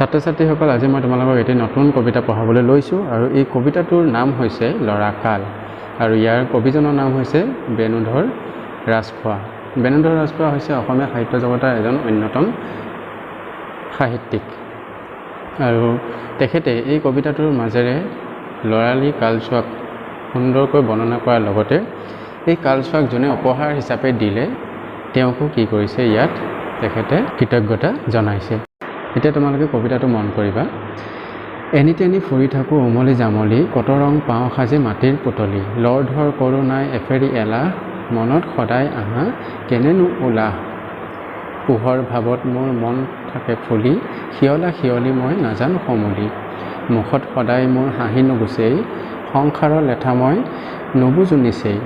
ছাত্ৰ ছাত্ৰীসকল, আজি মই তোমালোকক এটি নতুন কবিতা পঢ়াবলৈ লৈছোঁ আৰু এই কবিতাটোৰ নাম হৈছে ল'ৰাকাল আৰু ইয়াৰ কবিজনৰ নাম হৈছে বেণুধৰ ৰাজখোৱা। বেণুধৰ ৰাজখোৱা হৈছে অসমীয়া সাহিত্য জগতৰ এজন অন্যতম সাহিত্যিক আৰু তেখেতে এই কবিতাটোৰ মাজেৰে ল'ৰালি কালচোৱাক সুন্দৰকৈ বৰ্ণনা কৰাৰ লগতে এই কালচোৱাক যোনে উপহাৰ হিচাপে দিলে তেওঁকো কি কৰিছে, ইয়াত তেখেতে কৃতজ্ঞতা জনাইছে। এতিয়া তোমালোকে কবিতাটো মন কৰিবা। এনি তেনি ফুৰি থাকোঁ উমলি জামলি, কত ৰং পাওঁ সাজি মাটিৰ পুতলি, লৰধৰ কৰোঁ নাই এফেৰি এলাহ, মনত সদায় আহা কেনেনো উলাহ, পোহৰ ভাৱত মোৰ মন থাকে ফুলি, শিয়লা শিয়লি মই নাজানো সমূলি, মুখত সদায় মোৰ হাঁহি নুগুচেই, সংসাৰৰ লেঠা মই নুবুজো নিচেই,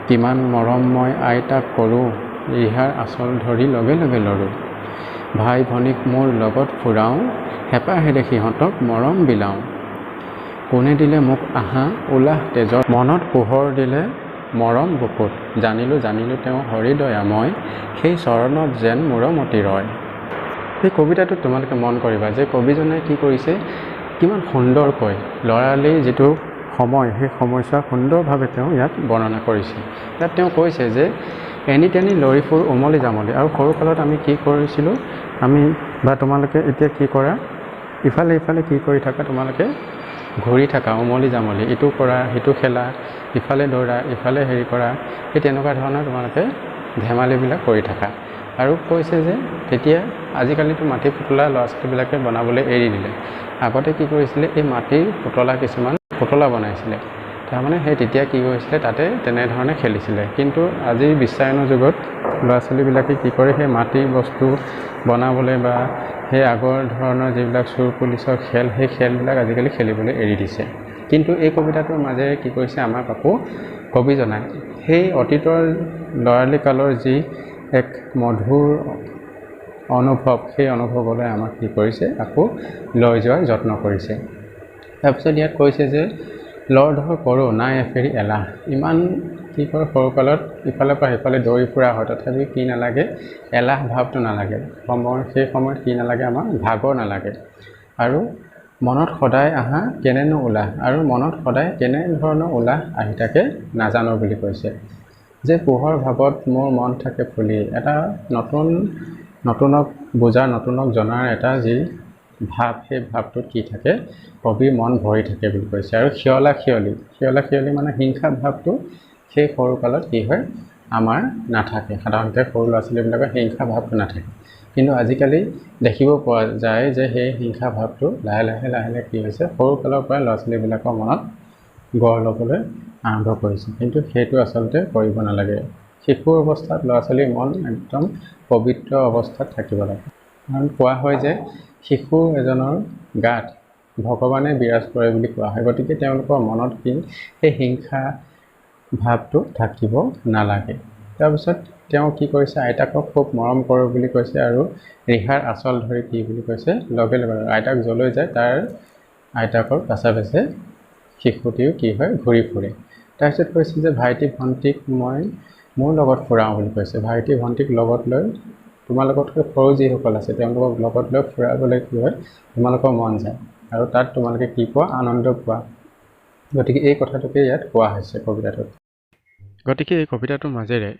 কিমান মৰম মই আইতাক কৰোঁ, ৰিহাৰ আঁচল ধৰি লগে লগে লৰোঁ, ভাই ভনীক মোৰ লগত ফুৰাওঁ, হেঁপাহেৰে সিহঁতক মৰম বিলাওঁ, কোনে দিলে মোক আহা উলাহ তেজৰ, মনত পোহৰ দিলে মৰম বুকুত, জানিলোঁ জানিলোঁ তেওঁ হৰিদয়াময়, সেই চৰণত যেন মূৰমতি ৰয়। এই কবিতাটোত তোমালোকে মন কৰিবা যে কবিজনে কি কৰিছে, কিমান সুন্দৰকৈ ল'ৰালিৰ যিটো সময়, সেই সময়ছোৱা সুন্দৰভাৱে তেওঁ ইয়াত বৰ্ণনা কৰিছে। ইয়াত তেওঁ কৈছে যে এনি তেনি লৰি ফুৰ উমলি জামলি, আৰু সৰুকালত আমি কি কৰিছিলোঁ, আমি বা তোমালোকে এতিয়া কি কৰা, ইফালে ইফালে কি কৰি থাকা, তোমালোকে ঘূৰি থাকা উমলি জামলি, ইটো কৰা সিটো খেলা, ইফালে দৌৰা ইফালে হেৰি কৰা, সেই তেনেকুৱা ধৰণৰ তোমালোকে ধেমালিবিলাক কৰি থাকা। আৰু কৈছে যে তেতিয়া আজিকালিতো মাটিৰ পুতলা ল'ৰা ছোৱালীবিলাকে বনাবলৈ এৰি দিলে, আগতে কি কৰিছিলে, এই মাটিৰ পুতলা কিছুমান পুতলা বনাইছিলে, তাৰমানে সেই তেতিয়া কি কৰিছিলে, তাতে তেনেধৰণে খেলিছিলে। কিন্তু আজিৰ বিশ্বায়নৰ যুগত ল'ৰা ছোৱালীবিলাকে কি কৰে, সেই মাটিৰ বস্তু বনাবলৈ বা সেই আগৰ ধৰণৰ যিবিলাক চোৰ পুলিচৰ খেল, সেই খেলবিলাক আজিকালি খেলিবলৈ এৰি দিছে। কিন্তু এই কবিতাটোৰ মাজেৰে কি কৰিছে, আমাক আকৌ কবিজনাই সেই অতীতৰ ল'ৰালি কালৰ যি এক মধুৰ অনুভৱ, সেই অনুভৱলৈ আমাক কি কৰিছে, আকৌ লৈ যোৱাৰ যত্ন কৰিছে। তাৰপিছত ইয়াত কৈছে যে লৰধৰ কৰোঁ নাই এফেৰি এলাহ, ইমান কি কয় সৰুকালত ইফালৰ পৰা সিফালে দৌৰি ফুৰা হয়, তথাপি কি নালাগে, এলাহ ভাৱটো নালাগে, সময় সেই সময়ত কি নালাগে, আমাৰ ভাগৰ নালাগে। আৰু মনত সদায় আহা কেনেনো উলাহ, আৰু মনত সদায় কেনেধৰণৰ উলাহ আহি থাকে নাজানো বুলি কৈছে। যে পোহৰ ভাৱত মোৰ মন থাকে ফুলি, এটা নতুন নতুনক বুজাৰ, নতুনক জনাৰ এটা যি ভাৱ, সেই ভাৱটোত কি থাকে, কবিৰ মন ভৰি থাকে বুলি কৈছে। আৰু শিয়লা শিয়লি, শিয়লা শিয়লি মানে হিংসা ভাৱটো সেই সৰুকালত কি হয়, আমাৰ নাথাকে। সাধাৰণতে সৰু ল'ৰা ছোৱালীবিলাকৰ হিংসা ভাৱটো নাথাকে, কিন্তু আজিকালি দেখিব পোৱা যায় যে সেই হিংসা ভাৱটো লাহে লাহে লাহে লাহে কি হৈছে, সৰুকালৰ পৰাই ল'ৰা ছোৱালীবিলাকৰ মনত গঢ় ল'বলৈ আৰম্ভ কৰিছে। কিন্তু সেইটো আচলতে কৰিব নালাগে। শিশু অৱস্থাত ল'ৰা ছোৱালীৰ মন একদম পবিত্ৰ অৱস্থাত থাকিব লাগে, কাৰণ কোৱা হয় যে শিশু এজনৰ গাত ভগৱানে বিৰাজ কৰে বুলি কোৱা হয়। গতিকে তেওঁলোকৰ মনত কি সেই হিংসা ভাৱটো থাকিব নালাগে। তাৰপিছত তেওঁ কি কৰিছে, আইতাকক খুব মৰম কৰোঁ বুলি কৈছে আৰু ৰিহাৰ আঁচল ধৰি কি বুলি কৈছে, লগে লগে আইতাক য'লৈ যায় তাৰ আইতাকৰ পাছে পাছে শিশুটিও কি হয়, ঘূৰি ফুৰে। তাৰপিছত কৈছে যে ভাইটি ভণ্টিক মই মোৰ লগত ফুৰাওঁ বুলি কৈছে। ভাইটি ভণ্টিক লগত লৈ, তোমালোকতকৈ সৰু যিসকল আছে তেওঁলোকক লগত লৈ ফুৰাবলৈ কি হয়, তোমালোকৰ মন যায় আৰু তাত তোমালোকে কি পোৱা, আনন্দ পোৱা। গতিকে এই কথাটোকে ইয়াত কোৱা হৈছে কবিতাটোত। গতিকে এই কবিতাটোৰ মাজেৰে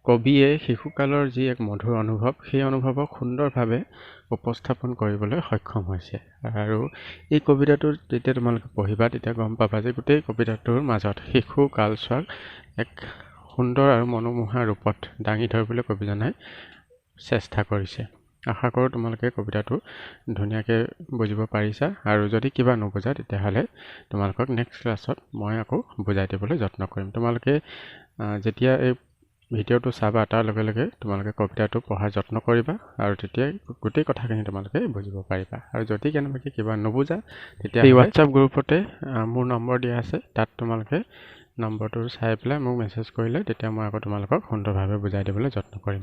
কবিয়ে শিশুকালৰ যি এক মধুৰ অনুভৱ, সেই অনুভৱক সুন্দৰভাৱে উপস্থাপন কৰিবলৈ সক্ষম হৈছে। আৰু এই কবিতাটো যেতিয়া তোমালোকে পঢ়িবা তেতিয়া গম পাবা যে গোটেই কবিতাটোৰ মাজত শিশু কালচোৱাক এক সুন্দৰ আৰু মনোমোহা ৰূপত দাঙি ধৰিবলৈ কবিজনাই চেষ্টা কৰিছে। আশা কৰোঁ তোমালোকে কবিতাটো ধুনীয়াকৈ বুজিব পাৰিছা, আৰু যদি কিবা নুবুজা তেতিয়াহ'লে তোমালোকক নেক্সট ক্লাছত মই আকৌ বুজাই দিবলৈ যত্ন কৰিম। তোমালোকে যেতিয়া এই ভিডিঅ'টো চাবা তাৰ লগে লগে তোমালোকে কবিতাটো পঢ়াৰ যত্ন কৰিবা আৰু তেতিয়াই গোটেই কথাখিনি তোমালোকে বুজিব পাৰিবা। আৰু যদি কেনেবাকৈ কিবা নুবুজা তেতিয়া এই হোৱাটছআপ গ্ৰুপতে মোৰ নম্বৰ দিয়া আছে, তাত তোমালোকে নম্বৰটো চাই পেলাই মোক মেছেজ কৰিলে তেতিয়া মই আকৌ তোমালোকক সুন্দৰভাৱে বুজাই দিবলৈ যত্ন কৰিম।